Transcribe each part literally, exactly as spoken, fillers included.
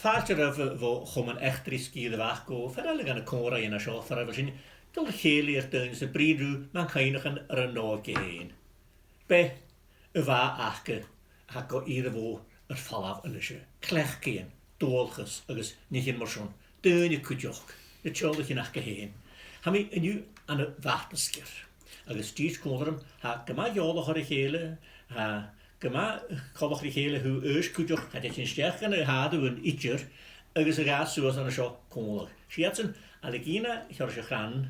Fàilte oirbh bho Chomann Eachdraidh Sgìre a' Bhac, gu fear eile dha na còmhraidhean a tha seo, far a bheil sinn a' dol a chèilidh air daoine 's a' bruidhinn riutha mun cuimhneachan air an òige fhèin. Beatha a bha aca, a tha gu ìre mhòr air falbh a-nise. Cleachdaidhean, dualchas agus nithean mar sin. Daoine cuideachd, na teaghlaichean aca fhèin. Tha mi an-diugh ann am Bartaisgeir, agus dìreach còmhla rium, tha gu math eòlach air a chèile, tha gu math coltach ri chèile a thaobh aois cuideachd, cha tèid sinn a-steach gun a tha thu an idir, agus a dhà suas an seo còmhla. 'S iadsan Ailigína Sheòrais a' Chrann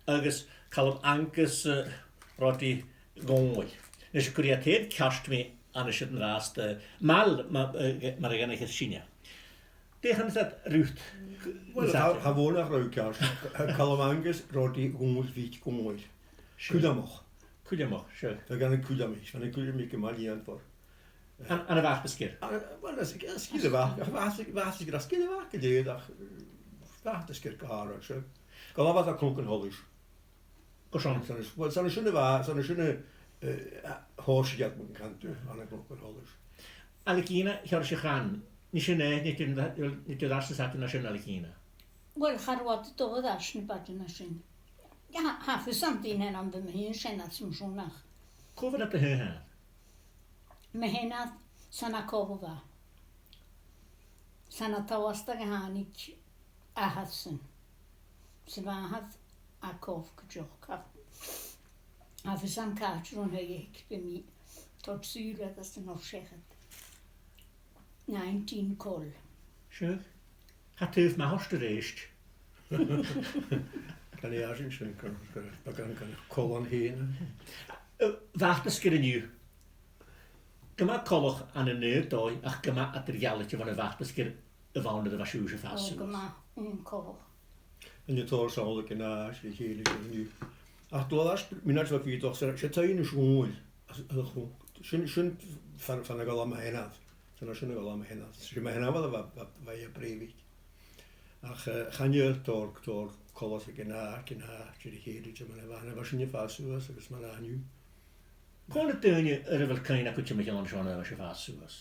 agus Calum Angus, eh, Roddy Dhòmhnaill. Nis, chuir iad fhèin ceart mi an siud an-dràsta, eh, mal, ma-, eh, mar a dh'aithnicheas sinne. Dè chanas iad riut? Uill, cha, cha mhòr nach robh ceart. Calum Angus, Roddy Dhòmhnaill, Mhic Dhòmhnaill. Sure. Cuiltheanach. Cuiltheanach, sure. Tha e gun cuiltheanach, tha e gun cuiltheanach gu math lìonmhor. Ann, ann am Bartaisgeir? Ann, uill, anns, anns a' Sgìre a' Bhac, Bhartaisgeir, Sgìre a' Bhac gu lèir, ach, eh, Bartaisgeir gu h-àraid, sure. Gu làidir air Cnoc an t-Solais. Gu seo? Sin, uill, sin an sin a bha, sin an sin a, eh, a, thòisich iad mun cantainn, ann an Cnoc an t-Solais. Ailigína Sheòrais a' Chrann, nise, nì, nì thu, nì thu dàrna sàtan an sin, Ailigína. Uill, cha robh iad a' dol a-steach na b' fhaide na sin. Tha, tha fios agam dè an t-ainm a bha mo sheanair, 's mar sin, ach. Cò bh' ann nad sheanair? Mo sheanair, 's ann à Cobh a bha e. 'S ann à Tolastadh a thàinig athair-san. 'S a mhàthair à Cobh cuideachd. Ach, tha fios agam càit an robh an taigh aice, bha mi a' toirt sùil air as an uair seachad. Nineteen Col. Sure. Tha taobh math ort a-rithist. Chan e sin, sin, gun, gun, gun, gun Colann fhèin. Eh, Bhartaisgeir an-diugh. Gu math coltach ann an aon dòigh, ach gu math eadar-dhealaichte bhon a' Bhartaisgeir a bh' ann nuair a bha sibhse a' fàs suas. Ò, gu math, mm, coltach. An e tòrr samhla gun a, 's e chèile sin an-diugh. Ach dol às, mionaid bha fiadhach, 's e, 's e taigh na sgoil, as, as a chum-, sin, sin far, far na ghabh mo sheanair. Sin, sin a ghabh mo sheanair. 'S e mo sheanair a bha, bha, bha e à Breifhic. Ach, eh, chan eil tòrr, tòrr coltas aig an, aig an, aig an, aig a' chèile, mar a bha, mar a bha sinne a' fàs suas agus mar a tha an-diugh. Cò na daoine air a bheil cuimhne agaibh timcheall an seo nuair a bha sibh a' fàs suas?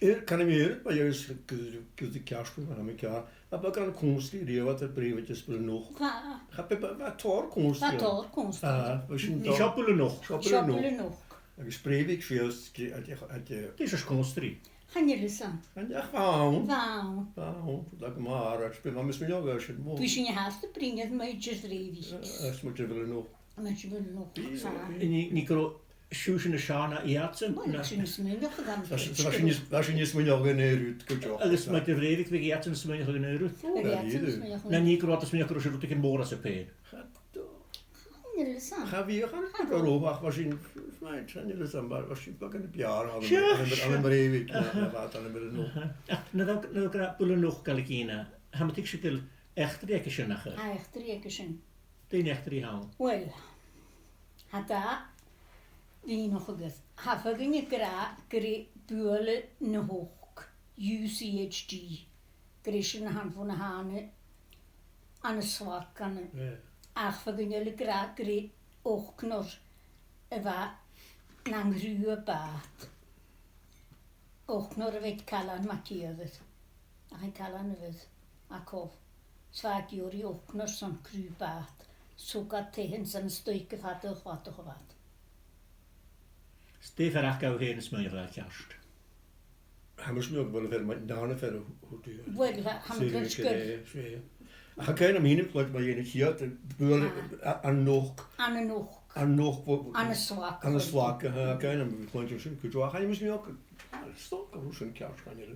Eh, chan eil mi air, bha e agus gu, gu, gu ceart, mar a tha mi ceart. Bha beagan còmhstri riamh eadar Breifhic is Baile an Uchd. Bha. Cha b', bha, bha tòrr còmhstri. Bha tòrr còmhstri. Ah, bha sin. Nì, tòrr. Seo Baile an Uchd. Seo Baile an Uchd. Seo Baile an Uchd. Agus Breifhic sìos, gu, a, a, a, a. Dè seòrsa còmhstri? Chan eil fhios agam. Chan eil, ach bha ann. Bha ann. Bha ann. Bha gu math àraid. Bha mise a' smaoineachadh gur e sin mòr. Bha sinne fhathast a' bruidhinn air muinntir Bhreifhic. Eh, is muinntir Bhaile an Uchd. Muinntir Bhaile an Uchd, bha. Nì, nì gun robh sibhse nas sine na iadsan? Uill, na. Sin a' smaoineachadh agam. Bha sin, bha sin, bha sin a' smaoineachadh an aon rud gu dearbh. Agus muinntir Bhreifhic, bha iadsan a' smaoineachadh an aon rud? Bha iadsan a' smaoineachadh an aon rud. Nì, gun robh iad a' smaoineachadh gun robh siud rudeigin mòr às a' pheil. Chan eil fhios agam. Cha bhi, chan eil fhios agam gu robh, ach bha sin, chan eil fhios agam, bha, bha sin beagan nas fheàrr ann am, ann am, ann am Breifhic na, na bha iad ann am Baile an Uchd. Aha. Ach nuair a, nuair a bha Baile an Uchd, Ailigína, tha mi a' tuigsinn gu bheil eachdraidh aige sin, nach eil? Tha eachdraidh aige sin. Dè an eachdraidh a th' ann? Uill, tha dà mhìneachadh air. Tha feadhainn ag ràdh gur e Baile na h-Uchd, U C H D, gur e sin a th' ann bhon a thàinig an, an slag ann. Yeah. Ach feadhainn eile ag ràdh gur e Ocnor a bha nan cruth a' bhàt. Ocnor a bh' aig Cailean MacÌomhair. Ach an Cailean a bh' air, à Cobh. 'S bha e ag iarraidh Ocnor son cruth bàt. 'S thog iad taighean-san a-staigh gu fada a' chladach a bh' ann. 'S dè fear aca a bha fhèin a' smaoineachadh gu ceart? Tha mi a' smaoineachadh gu bheil am fear, mar, an dàrna fear a thuirt thu. Uill, tha, tha mi a' creidsinn gur e, 's e. Ach tha cuimhne agam fhìn, like, mar a dh'ainmich iad, Baile, ah, a, an Uchd. An, an Uchd. An Uchd, bho-, An, an slag. An, an slag, aha, tha cuimhne agam fhìn, like, sin, gu dearbh. Ach tha mi a' smaoineachadh gu, ah, 's dòcha gu bheil sin ceart, chan eil.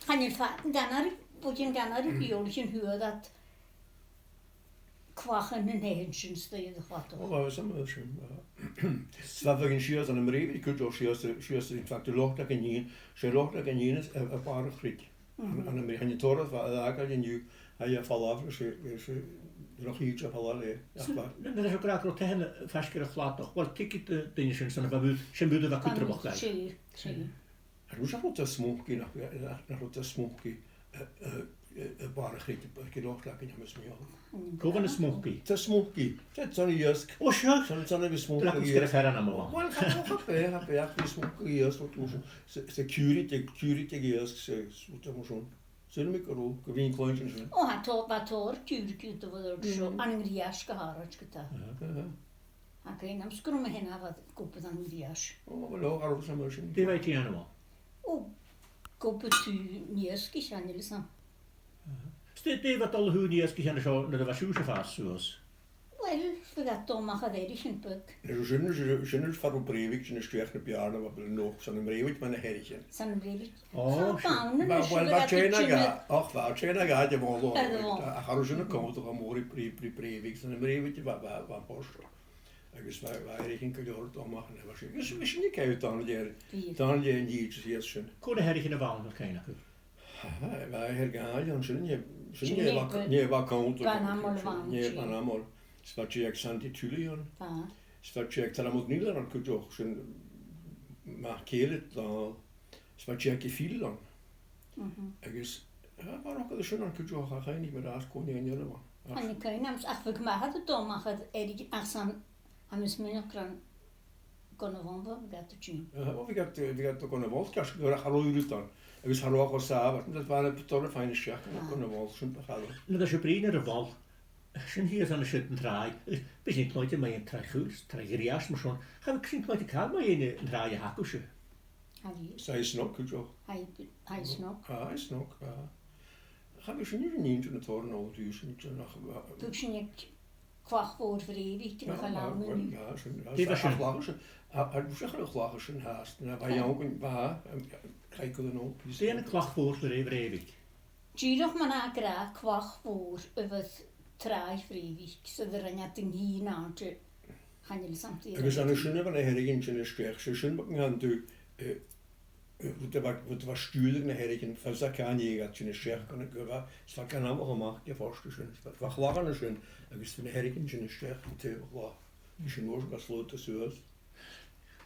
Chan eil fhios, an gàirear, bhuel, an gàirear a bh' eòlach an uair ud clachan nan taighean sin a-staigh air a' chladach. Ò, bha, bha, sin, bha. 'S bha feadhainn sìos ann am Breifhic, gu dearbh, sìos, sìos, in fact, an Loch Dà Chinnean, 's e Loch Dà Chinnean a, a bharrachd. Mhm. Ann, ann am Breifhic, an toirt a bha, a bha aca an-diugh, a dh'fhalbh, 's e, 's e, Loch Ìde a dh'fhalbh e, ach bha. Nuair a tha sibh ag ràdh gu robh taighean faisg air a' chladach, uill, tuigidh daoine sin, 's ann a bha bùth, sin bùth a bha cudromach dhaibh. 'S e, 's e. Agus nach robh iad a' smocadh, nach, nach, nach robh iad a' smocadh, eh, eh, eh, a' bhàrr a' chreid, a' cur lochd againn, tha mi a' smaoineachadh. Cò bh' ann an smokie? Tha smokie. Tha, tha an iasg. O, sure. Tha, tha an iasg smokie. Tha e gu sgìre fear ann an Mòd. Well, cha, cha b' e, cha b' e, ach bha smokie iasg, rud mar sin. 'S e, 's e ciùird, ciùird iasg, 's e, 's e rud mar sin. Saoilidh mi gu robh, gu bhith cluinntinn sin. O, tha tò-, bha tòrr ciùird, ciùird a bh' ann an seo, ann an Griais gu h-àraid co-dhiù. Aha. Ach chan eil fhios agam an e sin a bha ag obair ann an Griais. O, well, o, cha robh fhios agam air sin. Dè bha e a' dèanamh? O, ag obair taobh an iasgaich, chan eil fhios agam. Aha. 'S dè, dè bha dol a thaobh an iasgaich an seo nuair a bha sibhse a' fàs suas? Well, bhiodh iad a' dol a-mach air eathraichean beag. Is sin, sin, sin far an robh Brèibhig, sin a-steach na beàrnan, bha bile nochd, 's ann am Brèibhig bha na h-eathraichean. 'S ann am Brèibhig. O, sure. Bha, well, bha tè no dhà, och, bha tè no dhà de mhòr. Bha, bha. Ach cha robh sin a' còrdadh mòran ri, ri Brèibhig, 's ann am Brèibhig bha, bha, bha am port. Agus bha, bha eathraichean gu leòr a' dol a-mach an uair sin. Agus bha sin a' còrdadh Dòmhnall Dè, Dòmhnall Dè an Dìg is iad sin. Cò na h-eathraichean a bh' ann, a bheil cuimhne agaibh? Tha, bha e air gàire an sin, nì, sin, nì, bha, nì, bha còmhdach, bha an t-àm a bh' ann, nì, bha an t-àm. 'S bha tè aig Sandy Tully ann. Bha. 'S bha tè aig Tormod Niall ann cuideachd, sin mac Cèilidh Dòmhnaill. 'S bha tè aig Phil ann. Mhm. Agus, tha, bha an t-òigridh sin ann cuideachd, ach chan eil mi ag ràdh cò na h-eathraichean a bh' ann. Ach chan eil cuimhne agam, ach bhiodh m' athair a' dol a-mach air, air, ach 's ann, tha mi a' smaoineachadh gur ann Gun a' Bhonn a bha iad a' tighinn. Aha, bha iad, bha iad gun a' bhonn, ceart gu leòr, ach cha robh uiread ann. Agus cha robh e cho sàmhach, bha iad a' dol a-mach fhèin a-steach gun a' bhonn, sin bu chaomh. Nuair a tha sibh a' bruidhinn air a' bhonn, sin shìos an siud an tràigh, bidh sinn a' cluinntinn mu dheidhinn Tràigh Chaoil, Tràigh Ghriais mar sin. Cha bhi sinn a' cluinntinn càil mu dheidhinn an tràigh a th' agaibhse. Tha, bidh. 'S e snog cuideachd. Tha, tha e snog. Tha, e snog, tha. Cha bhi sinn air an inntinn an tòrr an old news an sin, ach, uh, bidh sinn aig Clach Mhòr Bhrèibhig, nach eil ann an-diugh. Dè bha sin? A' chlach sin, a, a, bha sin a' chlach sin fhathast, na bha e ann, bha, um, chaidh gu an old piece. Dè an Clach Mhòr Bhrè-, Bhrèibhig? Dìreach mar a tha iad ag ràdh, Clach Mhòr a bha air Tràigh Bhrèibhig, 's a bha iad a' dol a dh'fhaighinn ann an, chan eil fhios agam dè. Agus an sin a bha na h-eathraichean sin a-steach, 's e sin mar a chanadh tu, eh, eh, rud a bha, rud a bha a' stiùireadh na h-eathraichean, fios aca càit an tèid iad sin a-steach, gun a, gu bha, 's bha iad gan amharc a-mach air a' phort sin, 's bha, bha a' chlach an sin, agus bha na h-eathraichean sin a-steach an taobh a-chlach. Bha sin uair sin ga slaodadh suas.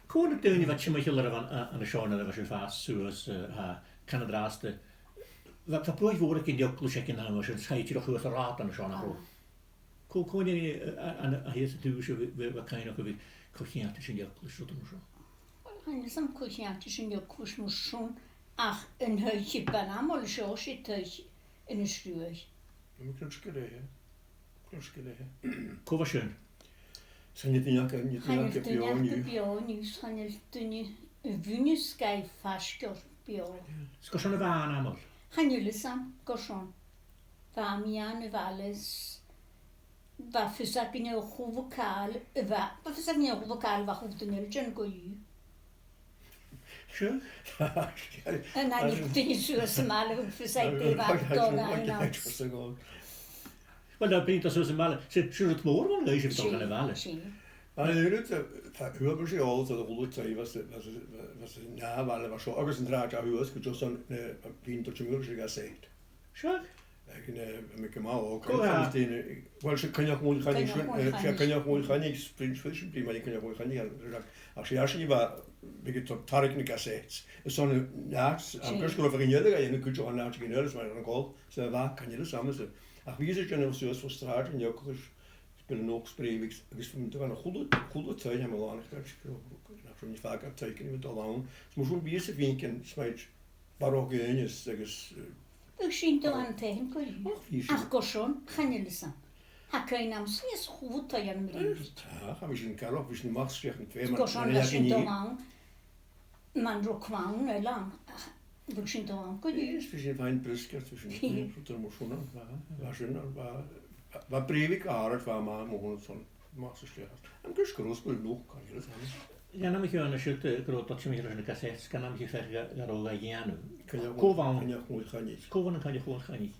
Cò na daoine a bha timcheall oirbh an, a, an seo nuair a bha sibh a' fàs suas, eh, tha, can an-dràsta? Bha, bha buaidh mhòr aig an eaglais aig an àm sin, 's chaidh dìreach shuas an rathad an seo, nach robh? Cò, cò na daoine, eh, a, a, a tha shìos an taobh seo a bha, bha, bha cuimhne aca a bhith co-cheangailte ris an eaglais, rud mar sin? Well, chan eil fhios agam co-cheangailte ris an eaglais mar sin, ach an taigh a bh' ann an àm seo, 's e taigh Aonghais Ruaidh. Chan eil cuimhne agam. Chan eil cuimhne agam. Cò bha sin? 'S chan eil duine aca, chan eil duine aca beò an-diugh. Chan eil duine aca beò an-diugh, 's chan eil duine a bhuineas gu faisg air beò. 'S carson a bha e ann an àm? Chan eil fhios agam carson. Bha mi ann a' bhaile is bha fios againn a h-uile càil a bha, bha fios againn a h-uile càil a bha a' chuid den eilean co-dhiù. Sure. An aon duine suas am baile a bha fios aige dè bha dol ann. Well, tha, bhithinn suas am baile. 'S e, 's e rud mòr a bh' ann, 's e, dol dhan a' bhaile. Sin. An aon rud, eh, tha, fhuair mise eòlas air a h-uile taigh, bha, bha, bha, bha, na bhaile, bha seo, agus an t-sràid a shuas, gu deas an, eh, bhithinn a' dol timcheall ris a' ghazette. Sure. Ach, eh, tha mi gu math òg. Cò tha? Well, 's e Coinneach Mhòr Choinnich, Coinneach Mhòr Choinnich, 's e Coinneach Mhòr Choinnich, Prince William, bha Coinneach Mhòr Choinnich, ach 's e esan a bha, bhiodh e a' tarraing na gazettes. Is ann an àite, an cuspair a bha an eagal a dhèanamh cuideachd an àite gun eil, is mar an call, 's a bha, chan eil fhios agam. Ach bha e a' dèanamh suas fo sràid an eaglais, is bile nochd 's Brèibhig, agus bha mi a' dol gu a h-uile, a h-uile taigh, tha mi a' lànachadh, nach robh mi fàgail taigh, gun a bhith a' dol ann. Is mar sin bha e a' faicinn, is mar Barrachd Aonghais agus, eh, bhiodh sinn a' dol dhan taighean co-dhiù. Och, bhiodh sinn. Ach gu seo, chan eil fhios agam. Tha cuimhne agam-sa a h-uile taigh ann am Brèibhig. Tha, cha bhi sinn a' coiseachd, bhiodh sinn a-mach a-steach an fhear. Gu seo, bhiodh sinn a' dol ann, mun robh clann eile ann, ach bhiodh sinn a' dol ann co-dhiù. Yes, bhiodh sinn a' faighinn briosgaid, bhiodh sinn a' faighinn rud mar sin ann, bha, bha sin ann, bha, bha Brèibhig gu h-àraid, bha e math, mo chionn 's ann. Math sa sgìre. An cuspair a bha sgoil luchd, chan eil fhios agam. Dh'ainmich thu an siud, eh, gun robh thu a' dol timcheall ris na cassettes, dh'ainmich thu fear dha, dha robh ga dhèanamh. Coinneach Mhòr, Coinneach Mhòr Choinnich. Cò bh' ann an Coinneach Mhòr Choinnich?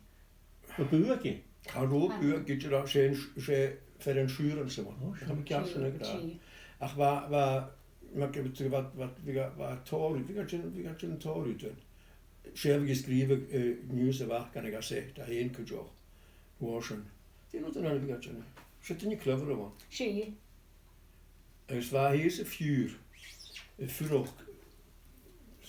Bha bùth aige? Cha robh bùth aige, ach 's e, 's e fear an t-siùil anns a' bhonn. Ò, seadh. Tha mi ceart sin ag ràdh. Ach bha, bha, mar gum biodh, bha, bha, bha, bha tòrr, bha, bha, bha tòrr. 'S e a bha a' sgrìobhadh, eh, news a bh' aca ann an cassette, e fhèin cuideachd. Bha sin. Dè an rud a bha e a' dèanamh? 'S e duine clever a bh' ann. 'S e. Agus bha e shìos a' phiuthar, a' fuireach,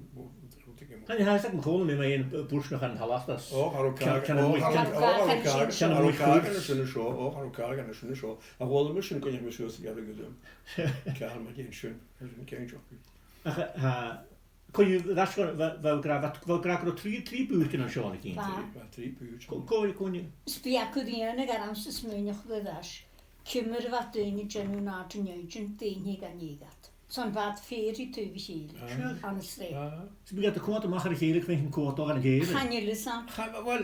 Chan eil fhios agam cò mheud a bha mi a' bruidhinn an talamh às. Ò, cha robh càil, ò, cha robh càil, ò, cha robh càil, cha robh càil an sin an seo, ò, cha robh càil an sin an seo. Ach bhuel, mise sin, cuimhnich mi suas a' ghearradh gu dùm. Càil mu dheidhinn sin, sin ceangailte. Ach, tha, co-dhiù, bha, bha, bha gu robh, bha, bha gu robh trì, trì bùithtean an seo a-nis. Bha. Trì, bha trì bùithtean. Co-, co-, co-, Is bha e a' cur iongnadh ormsa smaoineachadh air ais ciamar a bha daoine a' dèanamh an àite an-diugh, dè nì gan èigheachd. 'S ann bha iad fèir ri taobh a chèile. Ah. Ann an sreath. Ah. Is bha iad a' coimhead a-mach air a chèile, a' faicinn cò a' dol dhan a' chèile. Chan eil fhios agam. Cha, bha, bha,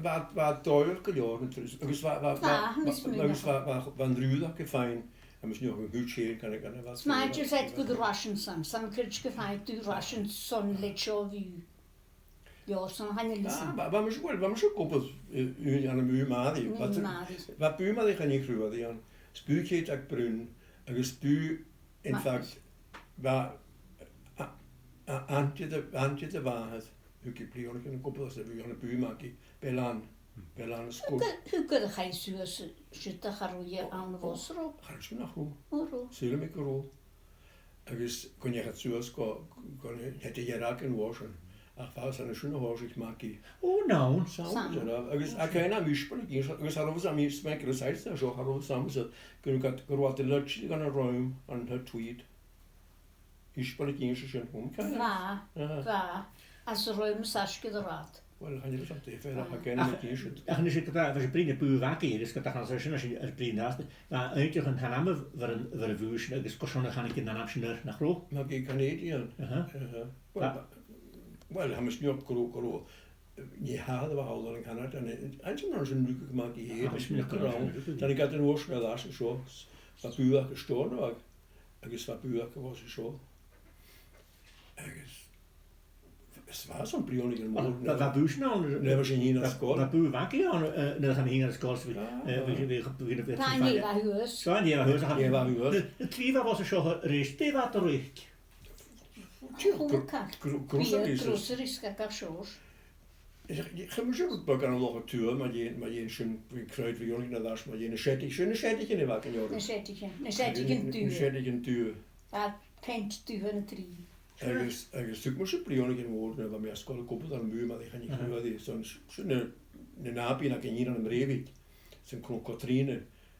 bha, bha dòigh gu leòr an turas, agus bha, bha, Bha, bha, tha mi a' agus smaoineachadh. Bha, bha, bha an rud aca fhèin, agus nì an cùis fhèin, gan, gan, gan, Is math a bha, bha, gu rasan san, 's ann cuideachd gum faigheadh tu rasan san leithid seo a bhith. Leòr san, chan eil fhios Ah, agam. bha, bha mise, well, bha mise ag obair, eh, ann am bùth Màiri. Bùth Màiri. Bha bùth Màiri Choinnich Ruairidh ann, 's bùth Ceit Aig Bruin, agus bùth, in Ma- fact, bha, a, a, auntie de, auntie de mhàthair, thug i bliadhnaichean ag obair às a' bhùth, ann am bùth Magaidh, Bèilean, Bèilean is Thug, thug a' chaidh suas, siud a' chàradh ann am bus, an robh? Cha robh sin, nach robh? An robh? Saoilidh mi gun robh. Agus gun deach iad suas gu, gu, gu, na, na, na dhearg an uair sin. Ach bha sin, sin a thòisich Magaidh. Ò, no. Sam. Sam. Agus a' cuimhneachadh, am isbeil ag innse, agus cha robh fhios agam, is mi gur saghas seo, cha robh fhios agam, gun, gun robh iad a' leigeil gun a' rùm an t-tweed. Isbeil ag innse sin dhomh, ceart? Bha, Aha. bha. Às an rùm as fhaisge air an rathad. Well, chan eil fhios agam dè fear a tha gan an dithis. Ach, ach a-nis, gu bheil, bheil sibh a' bruidhinn am bùth Mhagaidh, agus gu bheil sibh an sin a' bruidhinn às, bha aon deug an t-ainm a bh' air an, a bh' air a' bhùth sin, agus gu sònraichte thàinig an t-ainm sin air, nach robh? Magaidh Canadian. Aha. Aha. Well, Bha- ba-, well, tha mi a' smaoineachadh gun robh, gun robh, eh, nì a h-uile duine a bha thall air an Canada, an, an, an sin mar sin rugadh Magaidh fhèin, Tha mi a' smaoineachadh gun robh sin rugadh. Thàinig iad an uair sin air ais an seo, bha bùth aca Steòrnabhagh, agus bha bùth aca bhos an seo. Agus is bha sin bliadhnaichean mòr. Bha, bha bùth sin ann, nuair a bha sinn fhìn air an sgoil. Bha bùth Mhagaidh ann, eh, nuair a bha mi fhìn air an sgoil, so bha, Ah, eh, bha, ah. bha, bha, bha, bha, Tha an dèidh a bha shuas. Tha an dèidh a bha shuas, ach An dèidh a bha shuas. na, na trì a bha bhos an seo a-rithist, dè bha iad a' reic? Ach, gro-, gro-, groceries. Bha groceries ga gach seòrsa. Is, is, chuir mise rud beag ann an Loch a Tuath, mu dheidhinn, mu dheidhinn sin, bha crowd bhliadhnaichean air ais, mu dheidhinn na seadichean, sin na seadichean a bh' againn oirre. Na seadichean, na seadichean dubha. Na seadichean dubha. A' peant dubh na trì. Agus, agus thug mise bliadhnaichean mòr nuair a bha mi air sgoil ag obair ann am bùth Mhagaidh Choinnich Ruairidh, so sin na, na nàbaidhean againn ann am Brèibhig, 's an Cnoc Chatrìona.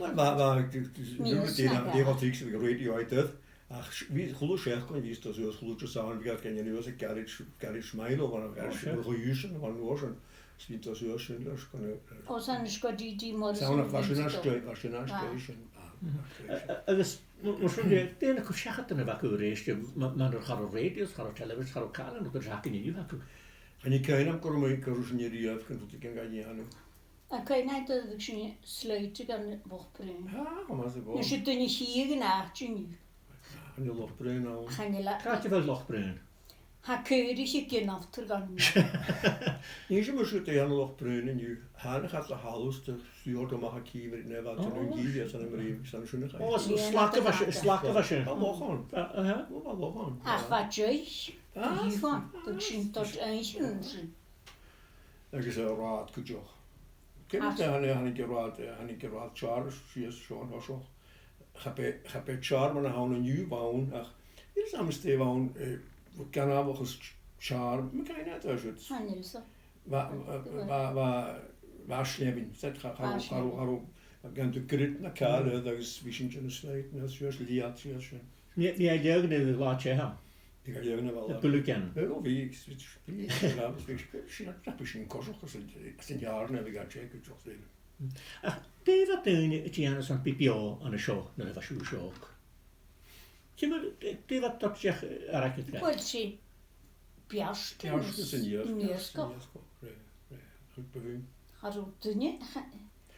Well, bha, bha, d-, d-, d-, Mìos nuair a na dèanadh, bha. Dèanadh iad fixing the radio, right, eh? Ach s-, bha, chuala sibh, gun bhìos, 's e suas, chuala sibh sound, bha iad gan dèanamh suas a' garage, garage mile, bha, garage, o, sure. Bha sin, bha an uair sin. 'S bha iad suas sin leis, gun, eh, o, 's ann is gu D D Morrison. 'S ann a bha sin a-staigh, bha sin a-staigh sin. Ah, a-staigh sin. A-, agus, mar, mar sin, dè, dè na cuimhneachain a bh' agaibh a-rithist, ma, mar a cha robh radios, cha robh television, cha robh càil, no gur e sin a bh' agaibh? Chan eil cuimhne agam gun robh mi, gun robh sinn a-riamh, gun robh rudeigin ga dhèanamh. An cuimhne leat, bha sinn a' sleamhnachadh ann am Loch Broin. Ah, mas e bhon. Nise, duine a chì an àite an-diugh. Chan eil Loch Broin ann. Chan eil a- Càit a bheil Loch Broin? Tha caoraich a' ghinealtair dhan. Nise, mar sin, tha an Loch Broin an-diugh. Thàinig iad le halas, tha sùil a-mach à Cìmar, nì bha, tha an gille san am rìomh, san siúnach. O, is, is slac a bha sin, is slac a bha sin. Bha loch ann. A, aha. O, bha loch ann. Ach bha deoch. Ah, deoch ann. Thug sinn dod aon sin. Agus an rathad cuideachd. Cén rathad? Thàinig, thàinig an rathad, eh, thàinig an rathad teàrr sìos seo an toiseach. Cha b' e, cha b' e teàrr mar a th' ann an-diugh a bh' ann, ach nì sinn am staidhre a bh' ann, eh, gan àbhachdas teàrr, ma dh'fhaodte, a thuirt. Chan eil fhios. Bha, bha, bha, bha sleamhainn, said, cha, cha, cha, cha, gan do grid na càil, agus bha sinn a' dèanamh sleamhainn, no sìos, leathad sìos sin. Nì, nì e leagh na bhàta, ha? Nì e leagh na bhàta. A' buille gin. Bha, o, bha, bha, bha, bha, bha, bha, bha sinn a' coiseachd às an, às an teàrr, bha e ga teagasg cuideachd. Ach dè bha daoine a' dèanamh son bith beò an seo nuair a bha sibh seo òg? Ciamar, dè, dè bha dod-, dè bha airgid aca? Uill, 's e beartas. Beartas an iasgaich. An iasgaich. An iasgaich, rè, rè. Chun bithinn. Cha robh duine, cha,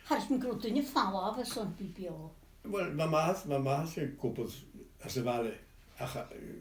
cha robh duine a' falbh airson bith beò. Uill, bha m' athair, bha m' athair-sa ag obair anns a' bhaile, ach, eh,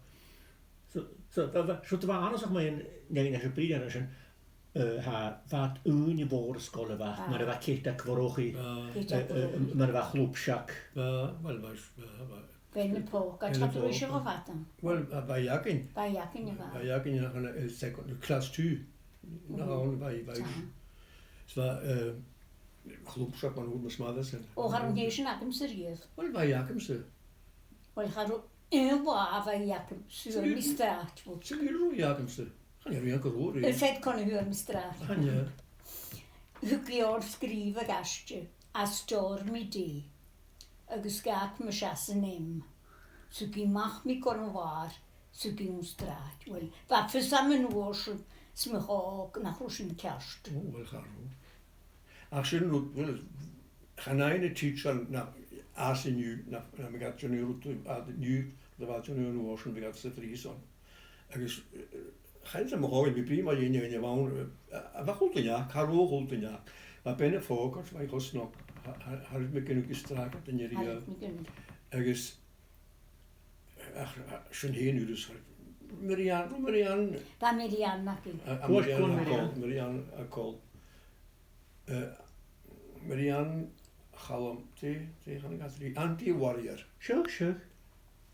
So, so, bha, bha, so, bha e annasach mu dheidhinn, dheidhinn a' bhliadhna sin, eh, tha, bha iad ùine mhòr an sgoil a bha, mar a bha cead aig a' bhrochaid, eh, mar a bha a' chlub-seag. Bha, uill, bha, bha, bha. Bha na pòcaid, cha do bha seo gu fada. Uill, bha, bha i againn. Bha i againn, a bha. Bha i againn ach ann an, eh, second, class two. No, ann, bha i, bha i. So, bha, eh, chlub-seag mar a thuirt mise, mar sin. O, cha robh an tè sin agamsa a-riamh. Uill, bha i agamsa. Uill, cha robh aon latha a bha i agam, 's fhuair mi sràid bhuat. Sin a bha i agamsa. Chan eil mi ag ràdh. Is iad cona fhuair mi sràid. Chan eil. Thug i orm sgrìobhadh aiste, A Stormy Day, agus dh'fhàg mise às an M. 'S thug i a-mach mi gun a' bhàrr, 's thug i dhomh sràid. Uill, bha fios agam an uair sin, 's mi cho òg, nach robh sin ceart. O, uill, cha robh. Ach sin rud, uill, chan fhaigheadh na tidsearan na, às an-diugh, na, na bhiodh iad a' dèanamh rud, a, an-diugh, rud a bha iad a' dèanamh an uair sin, bhiodh iad sa phrìosan. Agus, eh, chan eil fhios agam, bha mi brìgh mu dheidhinn, dheidhinn a bh' ann, eh, a bha a h-uile duine, cha robh a h-uile duine. Bha bean a' phòcaid, bha i cho snog, cha, cha, cha robh mi ag innse sràidean a-riamh. Cha robh mi ag innse. Agus, ach, ach, sin fhèin, Mary Ann, robh Mary Ann? Bha Mary Ann againn. A, a Mary Ann a' Chol, Mary Ann a' Chol. Eh, Mary Ann Chaluim, dè, dè chanadh iad rithe? Auntie Warrior. Sure, sure.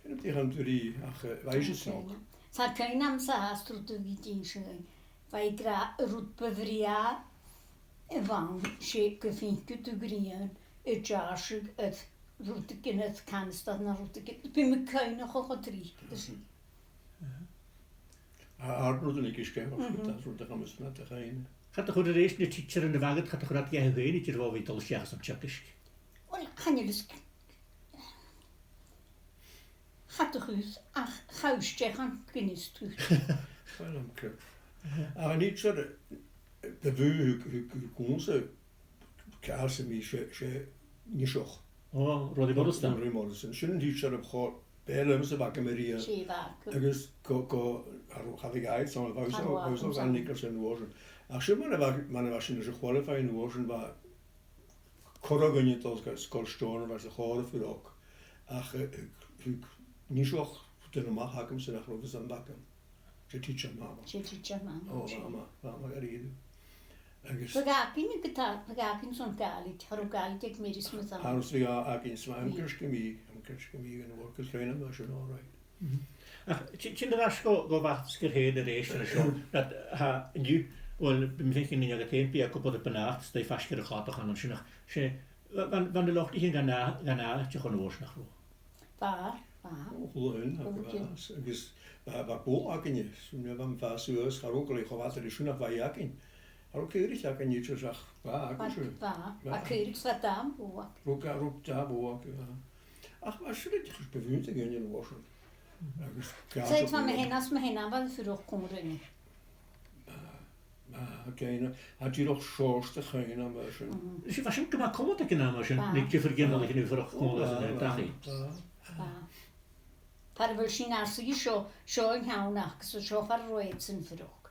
Chan eil dè chanadh tu rithe, ach, eh, bha i sin snog. Tha cuimhn' agamsa fhathast rud a bha i ag innse dhuinn. Bha i ag ràdh an rud bu bhrèagha a bh' ann, 's e gum faiceadh tu grian a' deàrrsadh air rudeigin, air canastadh no rudeigin. Bidh mi a' cuimhneachadh cho tric ris. Aha. A, air rudan a' ghiùlan, mar sin, rud a chanas mi, a chaidh. Cha do chuir a-rèist na tidsearan a bh' agad, cha do chuir iad dheth fhèin idir bho bhith a' dol a-steach san teagasg? Uill, chan eil fhios. Cha do chuir, ach cha do stèidhich an gin is tu. Uill, am cur. Ach an tidsear, eh, bu mhotha, thug, thug, thug cunntas, ceart sam bith, 's e, 's e Niseach. O, Ruairidh Moireasdan. Ruairidh Moireasdan. Sin an tidsear a bha cho beò leamsa a bh' agam a-riamh. 'S e, bha. Agus gu, gu, cha robh, cha bhiodh e aig, so, bha, cha robh, bha, bha, bha Nicholson an uair sin. Ach sin mar a bha, mar a bha sinn a' qualify an uair sin, bha corra dhuine a' dol gu Sgoil Steòrnabhaigh sa chòrr a' fuireach. Ach, eh, thug, thug Niseach duine a-mach agamsa nach robh fhios agam. 'S e tidsear mama. 'S e tidsear mama. O, bha, bha, bha, bha, gu dearbh. Agus bha againn gu dearbh, bha againn son Gàidhlig, cha robh Gàidhlig aig Mary Smith ann. Cha robh, bha againn, 's ma, am cur-se gu mì, am cur-se gu mì, an uair gu sreath na mar sin, all right. Mhm. Ach, ti-, tionndaidh air ais gu, gu bhàtaichean fhèin a-rithist an seo, nad, tha, an-diugh, uill, bidh mi a' faicinn an aghaidh air bith, aig obair a' bhàt', 's tha i faisg air a' chladach ann an sin, ach 's e, bha, bha, bha na lochdaichean gun a-, gun àite chun uair nach robh. Bha, bha. O, a h-uile duine, bha. Agus bha, bha bò againne, 's nuair a bha mi a' fàs suas, cha robh e cho math ri sin ach bha i againn. Cha robh caoraich againn idir ach bha againn. Bha, bha, bha caoraich 's bha dà bhò againn. Robh ga-, robh dà bhò againn, bha. Ach bha sin a' cur beagan ùine air an uair sin. Agus 's e, bha mi fhìn, às mo shon, bha mi a' fuireach còmhla rinne. Bha, bha, cuimhne, tha dìreach seòrsa de chuimhne agam air sin. Mhm. 'S e, bha sin gu math cumanta aig an àm sin, bha, nig diofar ghinealaichean a' fuireach còmhla anns an dachaigh. Bha, bha. Far a bheil sinn às a dhèidh seo, seo an ceann aca, so seo far an robh iadsan a' fuireach.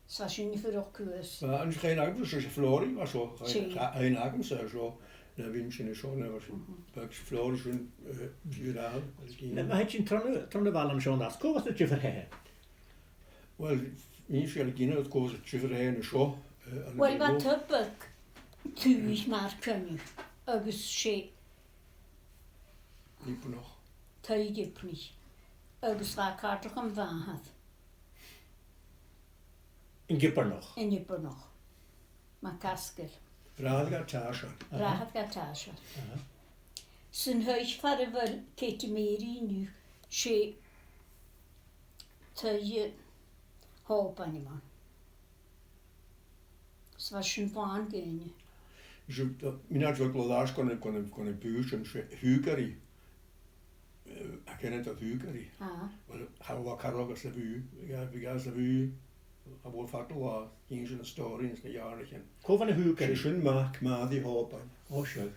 'S bha sinn a' fuireach cuairt. Bha, an cuimhne agam, 's e Flòraidh a bha seo, 's e. Cuimhne agam-sa seo, na bhithinn-sa an seo, na bha sinn. Bha Flòraidh sin, eh, bhiodh e ann, a' gin. Na, ma thèid sinn tron, tron a' bhaile an seo an-dràsta, cò às a bha an diofar thè? Uill, nì sinn a' gin cò às a bha an diofar thè an seo, eh, an. Uill, bha tobag tuath mar coinneamh, agus 's e Ghibneach. Taigh Ghibneach. Agus bha càirdeach a' bhàthar. An Gibearnach. An Gibearnach. MacAsgaill. Bràthair dha Tàiseal. Bràthair dha Tàiseal. Aha. San taigh far a bheil Katie Mary an-diugh, 's e taigh Hòbain a bh' ann. 'S bha sin làn dhaoine. 'S e, mi nach eil gu leòr air gun, gun, gun a' bhùth sin, 's e Hugary. Eh, a' ceann a tha Hugary. Ah. Uill, cha robh e car agus a' bhùth, bha e, bha e às a' bhùth, a' bhùth fad an latha, chì sinn na stòiridhean 's na dhèanamhan. Cò bh' ann an Hugary? 'S e sin mac Màiri Hòbain. Ò, seadh.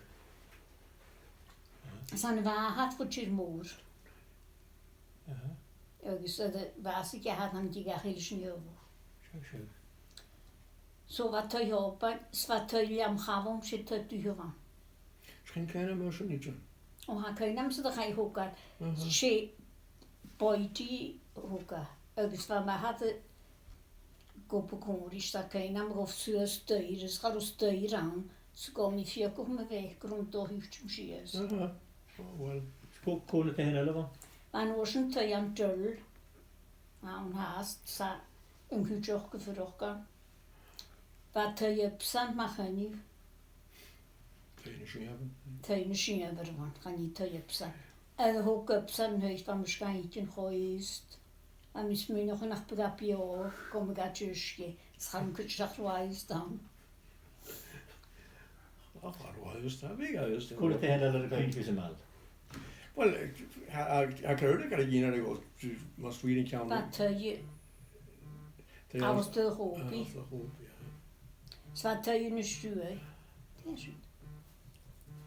'S ann a bha iad fo tìr-mòr. Aha. Agus, eh, bha e às a' cheathramh an dèidh a' chailis an iomhaigh. Sure, sure. So bha taigh Hòbain, 's bha taigh Leam Chaluim, 's e taigh Dubh a bh' ann. 'S chan eil cuimhne agam air sin idir. Ò, tha cuimhne agam-sa dè chaidh a thogail. Aha. 'S e Boydie a thog e, agus bha m' athair ag obair còmhla ris, 's tha cuimhne agam a dhol suas staidhre, is cha robh staidhre ann, 's dh'fheumadh mi fiathachadh mo bheaic gun robh mi a' dol a thuiteam sìos. Aha. Ò, uill. Cò, cò na taighean eile a bh' ann? Bha an uair sin taigh an Dùghaill ann fhathast, 's tha an cuideachd a' fuireach ann. Bha taigh Ibsen, ma-thà, an-diugh. Taigh na Sìtheimhir. Taigh na Sìtheimhir a bh' ann, chan e taigh Ibsen. Air a thog Ibsen an taigh, bha mise ga fhaicinn cho aosta. Tha mi a' smaoineachadh nach biodh e beò gum biodh e deiseil, 's chan eil cuimhne agam ach robh e aosta ann. Ach, cha robh e aosta, bha e aosta. Cò na taighean eile a bh' agaibh san t-saoghal? Uill, eh, tha, tha, tha cuimhne agam air a dhèanamh, mas fhìor an ceann. Bha taigh, taigh Alasdair Hoby. Alasdair Hoby, aye. 'S bha taigh na Sruaighe. Dè sin?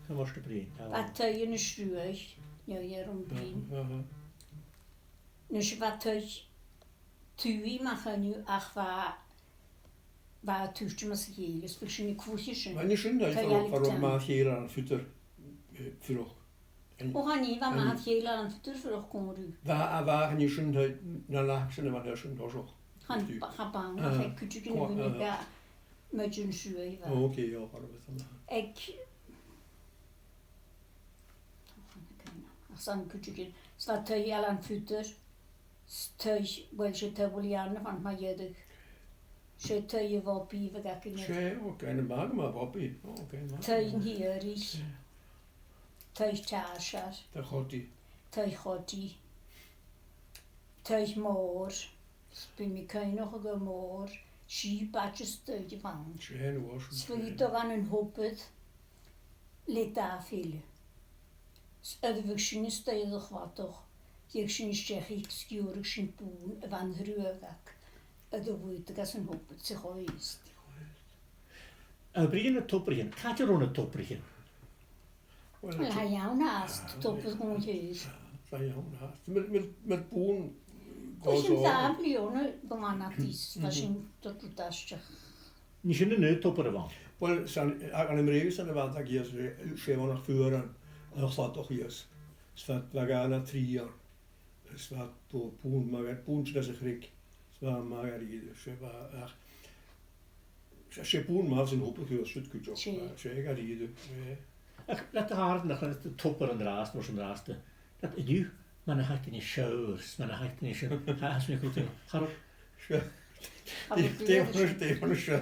Tha mòr a' bruidhinn, tha. Bha taigh na Sruaighe, neo, dh'fhear a' bruidhinn. Aha, aha. Nise, bha taigh Tuath, ma-thà, an-diugh, ach bha, bha e a' tuiteam às a chèile, is bha sinn a' cluich sin. An e sin, taigh Alec Town. Bha mac Shìle Ailein Pheadair, eh, a' fuireach. Ò, chan e, bha mac Shìle Ailein Pheadair a' fuireach còmhla riutha. Bha, a bha, an e sin, taigh, na làithean sin a bha an taigh sin toiseach. Chan, cha b' ann, ach aig cuideigin a bhuineadh gu maidin Sruaighe, bha. Ò, ok, ò, cha robh fhios agam. Aig Ach 's ann cuideigin. 'S bha taigh Ailein Pheadair, 's taigh, uill, 's e taigh Uilleam a bh' ann mu dheireadh. 'S e taigh a' Bhobaidh a bh' againne. 'S e, ok, na math, ma Bhobaidh. Ok, math. Taigh an Hearaich. Taigh Teàrsair. Taigh Chodaidh. Taigh Chodaidh. Taigh Mòr. 'S bidh mi a' cuimhneachadh gu mòr, 's e bàta-staidh a bh' ann. 'S e, an uair sin. 'S bhiodh iad a' dol dhan an tobar le dà fheile. 'S nuair a bhiodh sinn a-staigh air a' chladach, thèid sinn a-steach is sgiùrfadh sinn bùrn a bha an truagh aca, a bha bhuileadh às an tobar sa chois. A' bruidhinn air na tobraichean, càit an robh na tobraichean? Uill, tha e ann fhathast, tobar Dhùn Chaoir. Tha e ann fhathast. Mar, mar, mar bùrn. Bha sinn dà bhliadhna gu math nad is, bha sinn a' dol a-steach. An e sin an aon tobar a bh' ann? Uill, 's ann, a, ann am Brèig 's ann a bha iad, 's e, 's e bh' ann ach fuaran, a' chladach shìos. 'S bha, bha dhà no trì ann. Is bha bù-, bùrn math, bùrn tro sa chreag. Is bha e math dha-rìribh, 's e bha, ach, 's e, 's e bùrn math san tobar chaoidh siud cuideachd. 'S e. 'S e dha-rìribh, eh. Ach, leat a-rithist, nach eil tobar an-dràsta, mar sin an-dràsta. Leat an-diugh, mar a thàinig an t-sibh, mar a thàinig an t-sibh, tha, tha mi a' creidsinn, cha robh Sure. Dè, dè bh' ann, dè bh' ann an seo?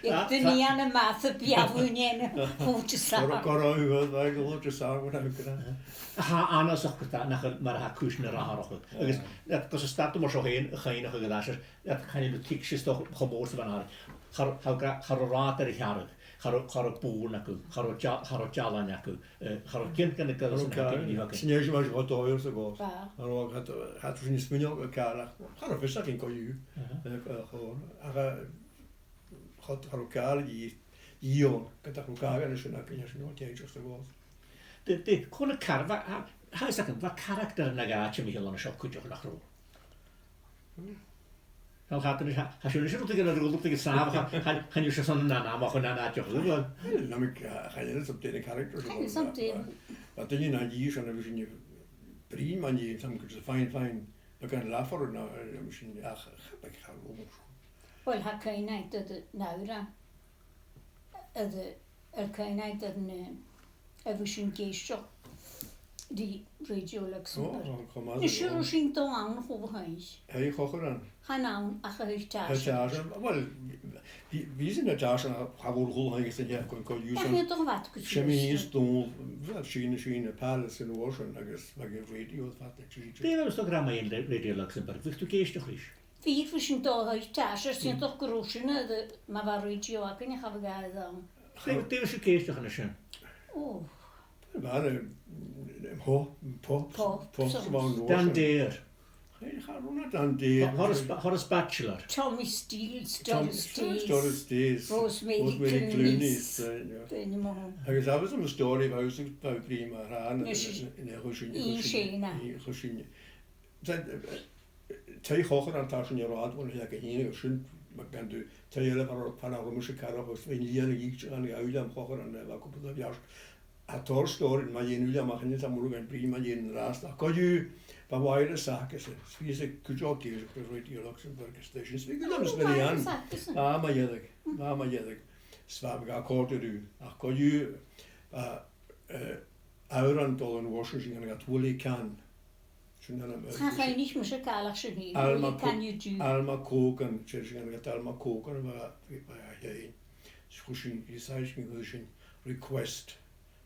Aig duine ann am measg a' bheatha bhuainn, fòilte sa. Gur, gur, gur, gur, gur, gur, gur, gur, gur. Tha e annasach gu leòr nach eil mar a tha cùisean air atharrachadh. Agus, eh, gus an stad thu mar seo fhèin, a' cuimhneachadh air ais, eh, chan eil thu tuigse 's dòcha cho mòr 's a bha an-àird. Cha robh, cha robh, cha robh rathad air a chearradh. Cha robh, cha robh bùrn aca, cha robh deal-, cha robh dealan aca, eh, cha robh gin, gin, gin, cha robh gin, gin, gin, gin. Sna h-aoisean mar seo, cha robh dòigh sa gcòs. Bha. Cha robh, cha, cha, sin is minic a' càil, ach cha robh fios againn co-dhiù. Aha. Eh, eh, cho, ach, eh, cha, cha robh càil dhi, dhi ann, ged a cha robh càil an sin againn, sin, no, tèid sa gcòs. Dè, dè, cò na car-, bha, tha, tha fhios agam, bha caractar na h-àite mu thimcheall an seo cuideachd, nach robh? Hmm. Tha, tha, tha, tha sin, sin rud a gheibh rud a gheibh sàmhach, tha, tha, chan eil seo san an, an, an, an, an, an, an, Well, no, mi, uh, chan eil something in character, Chan eil something. But then you know, you should have seen you bring money and some could say, "Fine, fine." But can laugh for it now, uh, I'm sure, ach, ach, ach, Well, tha cuimhne agam air an òran, air, air cuimhne agam air an, eh, a bha sinn ag èisteachd ri Radio Luxembourg. Oh, well, come on, Nise, well. Bha sinn dol ann a h-uile h-oidhche. Hey, Cochran. Chan ann ach a h-uile Hey, tàisean. Tàisean. Well, bha, bha sinn a' tàisean, cha mhòr a h-uile h-oidhche san dèidh gun còmhla Ach sin. Níl dom bhad go Sin mi is dúil, well, sin, sin a' palace an uair sin, agus bha radio fad na tìde. Dè bha sibh ag ràdh mu dheidhinn Radio Luxembourg? Bha thu ag èisteachd ris? Bha, bha sinn dol a h-uile tàisean, 's iongantach gun robh sin, eh, ma bha radio againn, cha bhiodh e ann. Dè, dè bha sibh ag èisteachd an sin? Oh. Bha, eh, pop, pop, Pop, pop, so. Bha an uair sin. Dan Dare. Hey, cha robh na Dan Dare. Ho-, Horace Ba-, Horace Batchelor. Tommy Steele, Tom-, Doris Day. Doris Day. Rosemary Rosemary Clooney. Clooney, eh, yeah. Dè nì mo hon. Agus that was a story about, about Brí Mar Thràna, Yes, in, in, in, Chuisinn, Ian Chuisinn, Shane, ah. Ian Chuisinn. That, eh, Tè Chochrain an tàisean an rathad bhon a thàinig e fhèin agus sin, ma gheibh thu, tè eile far, far an robh mise car agus bha an lìon a dhìth an Uilleam Chochrain, eh, bha cupla de bheairt. A tha tòrr stòiridhean mu dheidhinn Uilleam ach chan eil, tha mòran againn brìgh mu dheidhinn an-dràsta. Ach co-dhiù, bha wireless aca-san, 's bha e cuideachd ag èisteachd ri Radio Luxembourg agus stations. 'S bha Uilleam is Mary Ann. Wireless aca-san. Bha mu dheireadh, bha mu dheireadh. 'S bha, bha e a' còrdadh riutha. Ach co-dhiù, bha, eh, òran a' dol an uair sin, sin a' Willie Can. Sin an t-ainm, Cha eh, chaidh mise càil ach sin fhèin. Alma Willie Can Co-, you do? Alma Cogan, sin, sin an t-ainm, Alma Cogan, bha, bha, bha e fhèin. Chuir sinn, is aidh sin, chuir sinn request.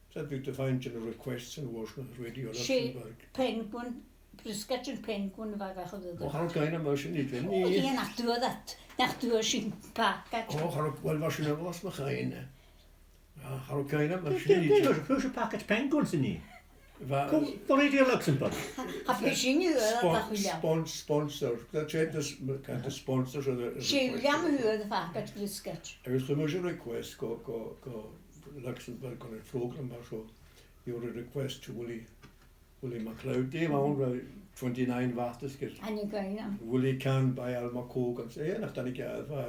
Is that big to find in a request an uair sin Radio Sé Luxembourg. Penguin, briosgaidean Penguin a bha gach a bhith. Ó, cha robh cuimhne agam air sin idir. Ó, dhè nach d' fhuair iad, nach d' fhuair sinn pacaid. Ó, cha robh, well, bha sin a' bhlas mo chuimhne. Ah, cha robh cuimhne agam air sin idir. Dè, dè, dè, dè, dè, pacaid Penguin sin i? Bha, Cò, do Radio Luxembourg? Cha, cha bhi sin a' dol spon-, a chuile. Spon-, sponsor. That said, this kind of sponsor, so the, the Sé request. Uilleam a fhuair am pacaid briosgaid. Agus chuir mise request gu, gu, gu Luxembourg on a program mar seo. You were a request to Willie, Willie MacLeod. Dè bh' ann, bha twenty-nine bhata is gur An e gainne? Willie Can by Alma Cogan. Agus nach tàinig e, bha,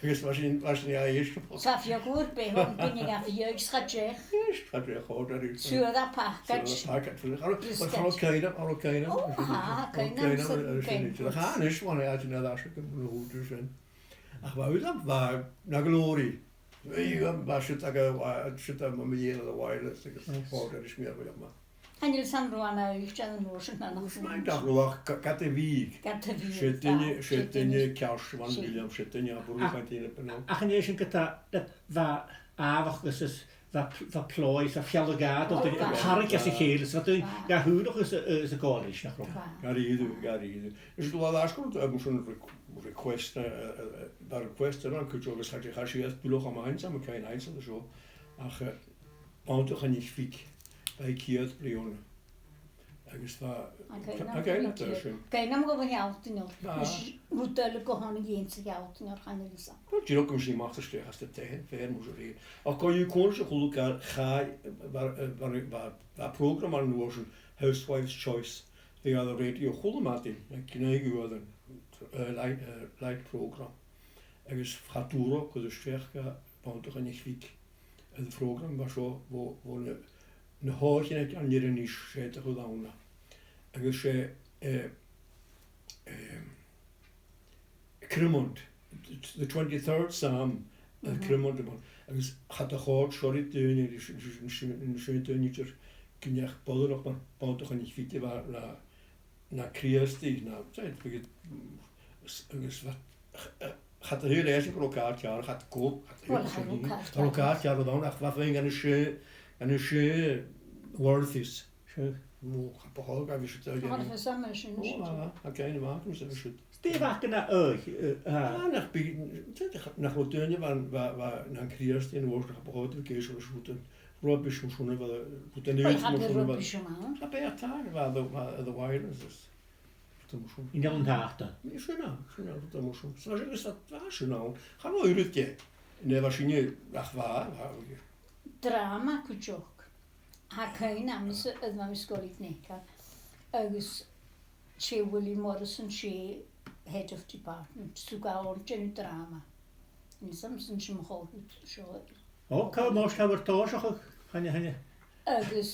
agus mar sin, mar sin a dh'èist. Sa bheag uair, bha e, bha e gu bhith a' feuchainn ri chèic. Yes, cha deach a chòrd e riutha. Siud a' phacaid. Siud a' phacaid. Cha robh, cha robh cuimhne, cha robh cuimhne. Ó, cha robh cuimhne, cha robh cuimhne. Chan eil fhios, bha e a' dèanamh às a' ghnothach sin. Ach bha, bha, bha na glòir. Bha, bha siud aig a', siud aig mo mhàthair le wireless agus fògradh is mìorbhaileach math. Chan eil fhios agam an robh e na uair sin no nach robh. Is math nach robh ach ga-, ged a bhiodh. Ged a bhiodh, 's e duine, 's e duine ceart a bh' ann, William, 's e duine a b' urrainn dhuinn a bhith ann. Ach an e sin ged a, bha àbhachdas is bha, bha plòigh, bha fealla-dhà, bha tarraing às a chèile, bha daoine ga shùileachadh is a, is a' gabhail ris, nach robh? Ga rìdeadh, ga rìdeadh. Is do bha e air a bhith, eh, mar sin requ-, request, eh, eh, eh, bha request air an cuideachd agus chaidh, chaidh sìos buileach am aithne, 's ann a chaidh an aithne seo. Ach, eh, Bannta Choinnich Bhig, bha i ceud bliadhna. Agus bha, An cuimhne agad sin? Cuimhne agam gu bheil e ceud. Bha. Is rud eile gu h-àraidh a dh'fheumas a cheud, chan eil fhios agam. Well, dìreach gum sinn a-mach a-steach às an taigh, feumaidh mise a ràdh. Ach co-dhiù, còmhla ris a h-uile càil, chaidh, bha, bha, bha, bha prògram ann an uair sin, Housewives' Choice, bha e air an rèidio a h-uile madainn, aig naoi uairean, eh, light, eh, light program. Agus cha d' fhuair e ach gun do stèidhich Bannta Choinnich Bhig air a' phrògram mar seo bho, bho na, na h-oidhcheannan aig an Inbhir Nis, 's e a' chuid ann. Agus 's e, eh, eh, Criomant, the twenty-third Psalm, eh, Criomant a bh' ann. Agus cha do chòrd seo ri daoine, ris, ris, ris, ris na daoine idir gun deach boladh nach, Bannta Choinnich Bhig a bha na, na Crìosdaidh, na, 's e, agus bha, ch-, eh, cha do shaoil esan gun robh càil ceàrr, cha do, cha do shaoil esan, cha robh càil ceàrr ann, ach bha feadhainn dha na seann, dha na seann worthies. Sure. Mò, cha bu chòir gum biodh siud a' dèanamh. Tha fhios agam air sin. Ò, tha, tha cuimhne agam air sin. Dè bh' aca na, eh, eh, Ah, nach bi, nach robh daoine bha, bha, bha nan Crìosdaidh an uair sin, cha bu chòir dhaibh gèiseachd leis rud, rubbish mar sin, bha, rud an Well, ùr cha mar b' e sin, bha. Rubbish ann. Cha b' e, tha, bha, bha, bha the wireless. Rud mar sin. An Eilean Tàchta. Sin e, sin e, rud mar sin. So, agus bha, bha sin ann. Cha robh uiread dheth. Nuair a bha sinne, ach bha, bha. Dràma cuideachd. Tha cuimhne agamsa, a bha mi sgoil aig Neacail. Agus 's e Willie Morrison, 's e head of department, 's thug e oirnn dèanamh dràma. Chan eil fhios agam an sin mo chòmhradh seo. Ò, cò mhòr, tha e air tòiseachadh, chan e, chan e. Agus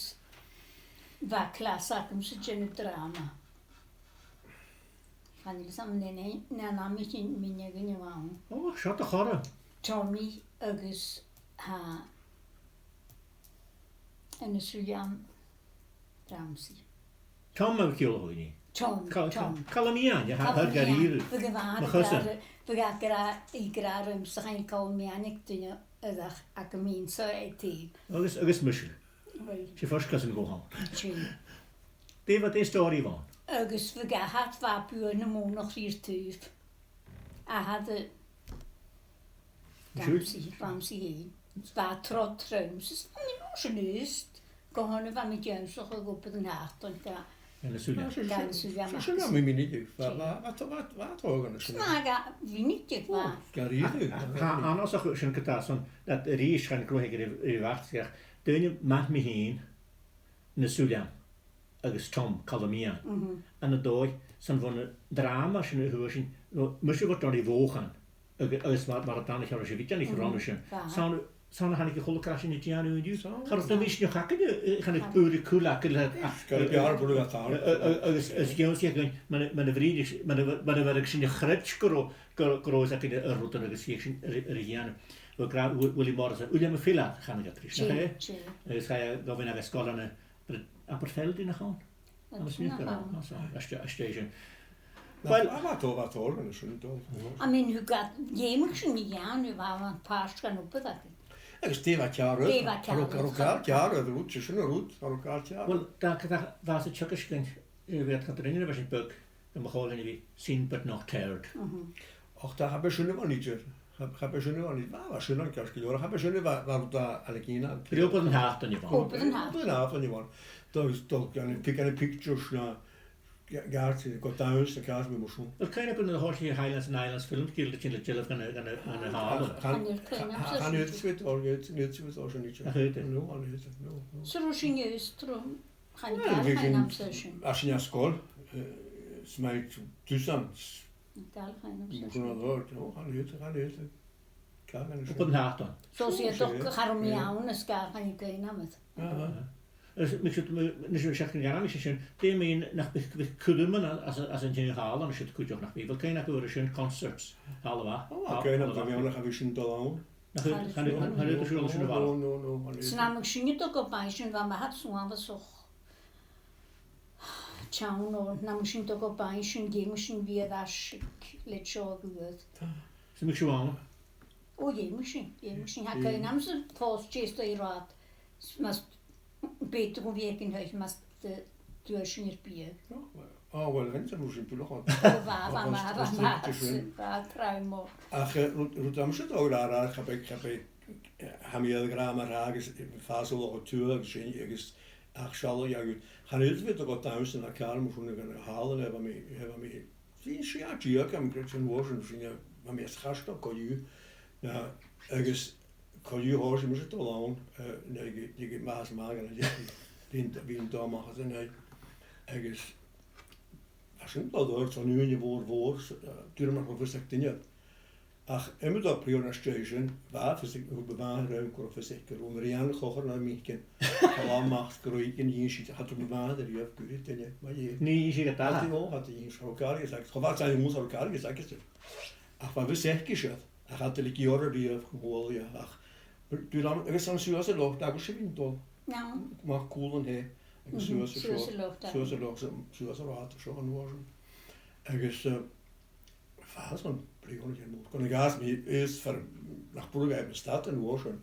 bha clas agamsa a' dèanamh dràma. Chan eil fhios agam an e, an e, an e Mìcheal Mìneachain a bh' ann. Ò, seo do chara. Tommy agus tha, an e Susan Ramsey. Tom MacIlleathain. Tom, Tom. Calum Iain, a tha Calum Iain. Bha e ag ràdh, bha e ag ràdh, bha e ag ràdh, ag ràdh rium-sa, chan e Calum Iain aig duine eile ach, ach a' mhìneachadh e fhèin. Agus, agus mise. Right. 'S e first cousin a bh' ann. 'S e. Dè bha, dè an stòiridh a bh' ann? Agus bha e ag ràdh, bha buaidh na mònach ri taobh. A tha de Ramsey, Ramsey fhèin. Bha trod Ramsey, 's bha mi an uair sin ùr. Gu h-àraidh bha mi ag ionnsachadh ag obair an t-seachdain, ga, Anna Susan. Ga Anna Susan. Sin a bha mi mìnichte. Bha, bha, bha, bha tòrr ann an sin. Na, ga mìnichte, bha. Ga rìdeadh. Tha, tha, an uair sin gu dà san, that a-rithist chan cruthaigeadh ri, ri bhachdaichean. Duine mar mi fhìn, na Susan agus Tom Calum Iain. Mhm. Ann an dòigh, 's ann bhon dràma sin a fhuair sinn, no, mise bha Donnie Bhòchan, ag-, agus mar, mar a dh'aithnicheas sibh, bha Donnie Bhòchan an sin. Bha. 'S ann, 's ann a thàinig a h-uile càil sin a dhèanamh an-diugh. 'S ann. Cha robh mise no chachan, eh, chan eil buaidh cùl aca le, ach, eh, eh, eh, agus, is cionn 's e gun, mar, mar a bhruidhneas, mar a, mar a bheireadh sinn a chreids gun robh, gun, gun robh fhios againn air rudan agus bhiodh sinn air, air a dhèanamh. Bha gra-, Wi-, Willie Morrison, William a' Fhilidh, a chanadh iad ris, nach e? Sin, sin. Agus chaidh e gu bhith ann an sgoil ann an Aberfeldy, nach ann? Agus mi ag ràdh, no, so, às dèidh, às dèidh sin. Well, a bha tòrr, bha tòrr ann an sin, tòrr. I mean, thug iad, dh'fheumadh sinn a dhèanamh, bha, bha pàirt dhen obair againn. Agus dè bha ceàrr? Dè bha ceàrr? Cha robh, cha robh càil ceàrr air an rud, 's e sin an rud, cha robh càil ceàrr. Well, tha, tha, bha e sa teagasg againn, eh, bha iad a' cantainn nuair a bha sinn beag, gu mo chòmhlan a bhith seen but not heard. Mhm. Och, tha, cha b' e sin a bh' ann idir. Cha, cha b' e sin a bh' ann idir. Bha, bha sin ann ceart gu leòr. Cha b' e sin a bha, bha, bha ann an cinnt. Bha obair an t-seachdain a bh' ann. Obair an t-seachdain. Obair an t-seachdain a bh' ann. Dol, dol, gan, pic-, gan pictures no, ga-, gàirdean, gu dannsa, gàirdean mar sin. Well, cuimhne agam nuair a thòisich Highlands and Islands Films Guild a' tighinn le dealbh dhan a, dhan a, dhan a' hàla. Chan, chan, chan, chan eil fhios agam, chan eil fhios agam sin idir. Nach eil? No, chan eil, no, no. So, robh sinn a' dol tron Chan eil, well, chan eil, bha sinn, bha sinn an sgoil, eh, 's math, dusan, s-, Dal, chan eil, bha sinn an sgoil, no, chan eil, chan eil, chan eil. Obair an t-seachdain. So, 's e, so, dòcha, cha robh mi ann, is gabh, chan eil cuimhne agam. Aha. Is, mi, mi, mi, nis, seachdain ghairm, 's e sin, dè mu dheidhinn nach bi, bi cuideam ann às, às an t-seann hàla, an siud cuideachd nach bi, bha cuimhne agam air sin, concerts, hàla mhath. Ò, bha cuimhne agam air sin, bha mi ann, cha bhi sin dol ann. Nach eil, chan eil, chan eil, chan eil sin a' bhaile. No, no, no, chan eil. San àm a bha sinn a' dol gu bainnse, bha m' athair 's mo mhàthair-sa teann, no, an àm a bha sinn a' dol gu bainnse, dh'fheumadh sinn a bhith air ais aig leth-uair. Tha. Is am biodh sibh ann? Ò, dh'fheumadh sinn, dh'fheumadh sinn. Tha cuimhne agamsa fòs, dè 's dòcha, rathad. Mas b' fheudar dhomh a bhith aig an taigh, mas d-, d' fhuair sinn air biadh. No, well, Ò, uill, rinn sinn mar sin buileach. Ò, bha, bha, bha, bha, bha, bha, trom. Ach, eh, rud, rud a bha mise a' dol a ràdh, cha b' e, cha b' e, eh, tha mi air a ràdh mar-thà agus, eh, fàs a' Loch a Tuath agus sin, agus ach sealladh a dh'fhaodadh. Chan eil fhios agam dè bha dannsa no càil mar sin aig an hàla, eh, bha mi, eh, bha mi, bha mi sia deug, tha mi a' creidsinn, an uair sin, sin, eh, bha mi os a chionn co-dhiù. Na, agus co-dhiù thòisich mise a' dol ann, eh, nuair a, nuair a bha mi math, bha mi, bha mi, bha mi dol a-mach às an taigh. Agus Tha sin a' dol air son ùine mhòr, mhòr, s-, eh, dìreach mar a bha fios aig duine. Ach, iomadach bliadhna às dèidh sin, bha fios aig, thug mo mhàthair orm gun robh fios aice gun robh mi ri an cochar na mìcean. Cha b' ann ach gun robh i ag innse, cha tuirt mo mhàthair riamh gu duine, ma dhèidh. Nì i sin a-tà. Cha tuirt, ò, cha tuirt i sin, cha robh càil a dh'fhios aice. Cha b' fhada 's a dh'fhàg, cha robh càil a dh'fhios aice sin. Ach bha fios aice sin. Ach cha do leig i orra riamh gu mòr, ach dùil am, agus an suas an loch, agus sibh a' dol. No. Mar cùl an taigh, agus suas an loch, suas an loch, suas an loch, suas an loch, suas an loch, suas an loch. Agus, eh, fàs an bliadhna sin mòr. Gun a ghabhas mi is far nach b' urrainn dhomh stad an uair sin.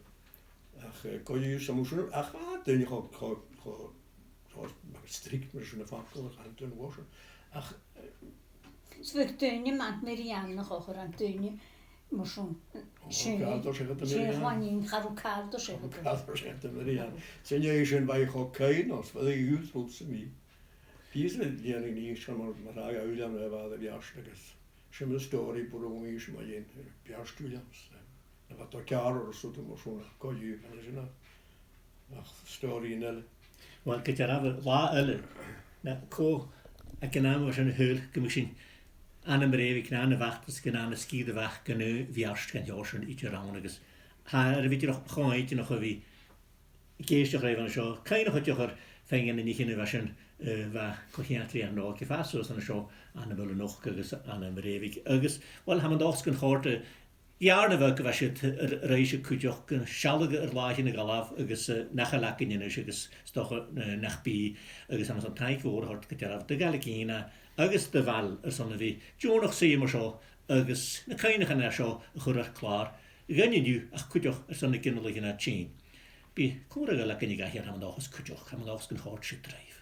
Ach, eh, co-dhiù 's a-muigh sin, ach bha daoine cho, cho, cho, cho strict mar sin a' faicinn, chan eil duine an uair sin. Ach, eh, 'S bhiodh daoine mar Mary Ann a' Chochrain, daoine mar sin. Ò, sin, cha robh càil a dh'fhios aca air Mary Ann. Sin a' chlann, cha robh càil a dh'fhios aca air. Cha robh càil a dh'fhios aca air Mary Ann. Sin é sin, bha i cho caoimhneach, 's bha i gu h-àraid rud sam bith. Pìos a dhèanadh i a-nis mar, mar a thàinig Uilleam a bha air a bheairt agus sin an stòiridh bu mhotha a bha i a' dèanamh air a bheairt Uilleam. Na bha do ceàrr air a sùd mar sin, co-dhiù, chan eil sin ach, ach stòiridh eile. Uill, gu dearbh, latha eile, na, cò, aig an àm a bha sin a shaoil gum biodh sinn Anna Mairead Bhig, Anna Bhactas, gun Anna Sgìre a' Bhac, gun a' Bheairt, gun Sheòrsa an Idir Anna, agus tha e air a bhith dìreach cho inntinneach a bhith ag èisteachd ribh an seo. Cuimhneachadh air feadhainn de na nithean a bha sin, eh, bha co-cheangailte ri an òige a' fàs suas an seo, Anna Muileanach agus Anna Mairead Bhig. Agus, uill, tha mi an dòchas gun chòrd e ri daoine a bha, gu bheil siad air, air a bhith cuideachd gun sealg air làithean a dh'fhalbh agus, eh, nach eil againn a-nis agus 's dòcha, eh, nach bi, agus tha mi son taing mhòr a thoirt gu dearbh do Ghàidhlig Aoine agus do Bhaile airson a bhith deònach suidhe mar seo agus na cuimhneachain a tha seo a chur air clàr dhuinn an-diugh ach cuideachd airson na ginealaichean a tha tighinn. Bidh còmhradh eile againn a dh'aithghearr, tha mi an dòchas, cuideachd, tha mi an dòchas gun chòrd sin ribh.